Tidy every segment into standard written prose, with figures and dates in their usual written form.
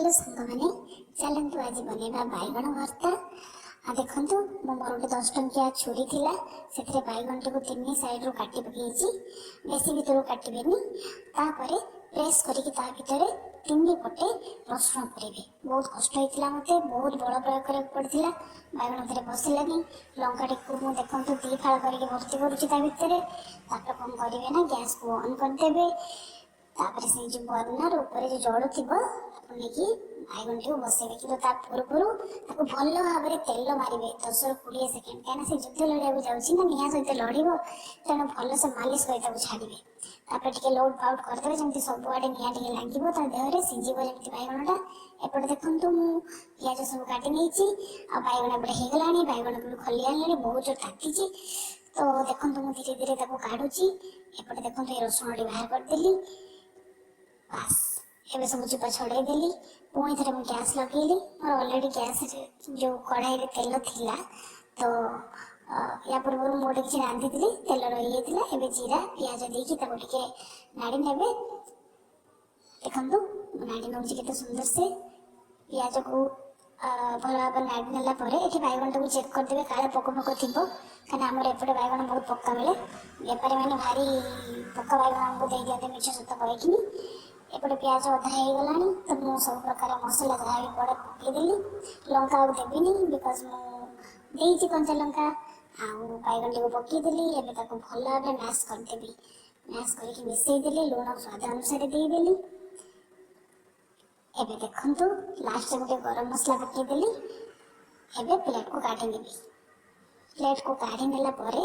Hello ସାଙ୍ଗମାନେ, ଚାଲନ୍ତୁ ଆଜି ବନେଇବା ବାଇଗଣ ଭର୍ତ୍ତା। ଆଉ ଦେଖନ୍ତୁ, ମୁଁ ମୋର ଗୋଟେ 10 ଟଙ୍କିଆ ଛୁରୀ ଥିଲା, ସେଥିରେ ବାଇଗଣଟିକୁ ତିନି ସାଇଡ଼ରୁ କାଟି ପକେଇଛି। ବେଶୀ ଭିତରକୁ କାଟିବେନି। ତାପରେ ପ୍ରେସ୍ କରିକି ତା ଭିତରେ ତିନି ପଟେ ରସୁଣ ପୁରେଇବେ। ବହୁତ କଷ୍ଟ ହେଇଥିଲା ମୋତେ, ବହୁତ ବଳ ପ୍ରୟୋଗ କରିବାକୁ ପଡ଼ିଥିଲା। ବାଇଗଣ ଭିତରେ ବସିଲାନି। ଲଙ୍କାଟିକୁ ମୁଁ ଦେଖନ୍ତୁ ଦୁଇ ଫାଳ କରିକି ଭର୍ତ୍ତି କରୁଛି ତା ଭିତରେ। ତାପରେ କ'ଣ କରିବେ ନା, ଗ୍ୟାସ୍କୁ ଅନ୍ କରିଦେବେ। ତାପରେ ସେଇ ଯେଉଁ ବର୍ଣ୍ଣର ଉପରେ ଯେଉଁ ଜଳୁଥିବ, ତାକୁ ନେଇକି ବାଇଗଣଟିକୁ ବସେଇବେ। କିନ୍ତୁ ତା ପୂର୍ବରୁ ତାକୁ ଭଲ ଭାବରେ ତେଲ ମାରିବେ 10ରୁ 20 ସେକେଣ୍ଡ, କାହିଁକିନା ସେ ଯୁଦ୍ଧ ଲଢ଼ିବାକୁ ଯାଉଛି ନା, ନିଆଁ ସହିତ ଲଢ଼ିବ। ତେଣୁ ଭଲସେ ମାଲିସ କରି ତାକୁ ଛାଡ଼ିବେ। ତାପରେ ଟିକେ ଲୋଡ୍ ପାଉଟ୍ କରିଦେବେ, ଯେମିତି ସବୁଆଡ଼େ ନିଆଁ ଟିକେ ଲାଗିବ ତା ଦେହରେ, ସିଝିବ ଯେମିତି ବାଇଗଣଟା। ଏପଟେ ଦେଖନ୍ତୁ, ମୁଁ ପିଆଜ ସବୁ କାଟି ନେଇଛି ଆଉ ବାଇଗଣ ଏପଟେ ହେଇଗଲାଣି। ବାଇଗଣ ବି ଖୋଲି ଆଣିଲାଣି, ବହୁତ ଜୋର ତାତିଛି। ତ ଦେଖନ୍ତୁ, ମୁଁ ଧୀରେ ଧୀରେ ତାକୁ କାଢୁଛି। ଏପଟେ ଦେଖନ୍ତୁ, ଏ ରସୁଣଟି ବାହାର କରିଦେଲି। ବାସ୍, ଏବେ ସବୁ ଚୋପା ଛଡ଼େଇ ଦେଲି। ପୁଣି ଥରେ ମୁଁ ଗ୍ୟାସ୍ ଲଗେଇଲି। ମୋର ଅଲରେଡ଼ି ଗ୍ୟାସ୍ରେ ଯେଉଁ କଢ଼ାଇରେ ତେଲ ଥିଲା, ତ ୟା ପୂର୍ବରୁ ମୁଁ ଗୋଟେ କିଛି ରାନ୍ଧିଥିଲି, ତେଲ ରହିଯାଇଥିଲା। ଏବେ ଜିରା, ପିଆଜ ଦେଇକି ତାକୁ ଟିକେ ନାଡ଼ି ନେବେ। ଦେଖନ୍ତୁ, ମୁଁ ନାଡ଼ି ନେଉଛି କେତେ ସୁନ୍ଦର ସେ। ପିଆଜକୁ ଭଲ ଭାବରେ ନାଡ଼ି ନେଲା ପରେ ଏଠି ବାଇଗଣଟାକୁ ଚେକ୍ କରିଦେବେ, କାଳେ ପୋକ ଫୋକ ଥିବ। କାହିଁକିନା ଆମର ଏପଟେ ବାଇଗଣ ବହୁତ ପୋକା ମିଳେ। ବେପାରୀମାନେ ଭାରି ପୋକା ବାଇଗଣ ଆମକୁ ଦେଇଦିଅନ୍ତି ମିଛ ସତ କହିକିନି। ଏପଟେ ପିଆଜ ଅଧା ହେଇଗଲାଣି, ତ ମୁଁ ସବୁ ପ୍ରକାର ମସଲା ଯାହା ବି ପଡ଼େ ପକେଇଦେଲି। ଲଙ୍କା ଆଉ ଦେବିନି, because ମୁଁ ଦେଇଛି କଞ୍ଚା ଲଙ୍କା। ଆଉ ବାଇଗଣଟିକୁ ପକେଇଦେଲି। ଏବେ ତାକୁ ଭଲ ଭାବରେ ମ୍ୟାସ୍ କରିଦେବି। ମ୍ୟାସ୍ କରିକି ମିଶେଇ ଦେଲି। ଲୁଣ ସ୍ୱାଦ ଅନୁସାରେ ଦେଇଦେଲି। ଏବେ ଦେଖନ୍ତୁ, ଲାଷ୍ଟରେ ଗୋଟେ ଗରମ ମସଲା ପକେଇଦେଲି। ଏବେ ପ୍ଲେଟ୍କୁ କାଢ଼ି ନେବି। ପ୍ଲେଟ୍କୁ କାଢ଼ି ନେଲା ପରେ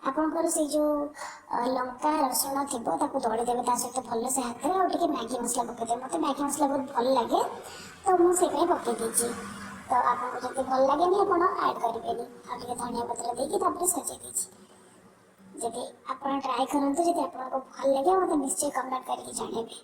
ଆପଣଙ୍କର ସେଇ ଯେଉଁ ଲଙ୍କା ରସୁଣ ଥିବ, ତାକୁ ଦଳିଦେବେ ତା ସହିତ ଭଲସେ ହାତରେ। ଆଉ ଟିକେ ମ୍ୟାଗି ମସଲା ପକେଇଦେବେ। ମୋତେ ମ୍ୟାଗି ମସଲା ବହୁତ ଭଲ ଲାଗେ, ତ ମୁଁ ସେଇ ପାଇଁ ପକେଇ ଦେଇଛି। ତ ଆପଣଙ୍କୁ ଯଦି ଭଲ ଲାଗେନି, ଆପଣ ଆଡ଼୍ କରିବେନି। ଆଉ ଟିକେ ଧନିଆ ପତ୍ର ଦେଇକି ତାପରେ ସଜେଇ ଦେଇଛି। ଯଦି ଆପଣ ଟ୍ରାଏ କରନ୍ତୁ, ଯଦି ଆପଣଙ୍କୁ ଭଲ ଲାଗେ, ମୋତେ ନିଶ୍ଚୟ କମେଣ୍ଟ କରିକି ଜଣେଇବେ।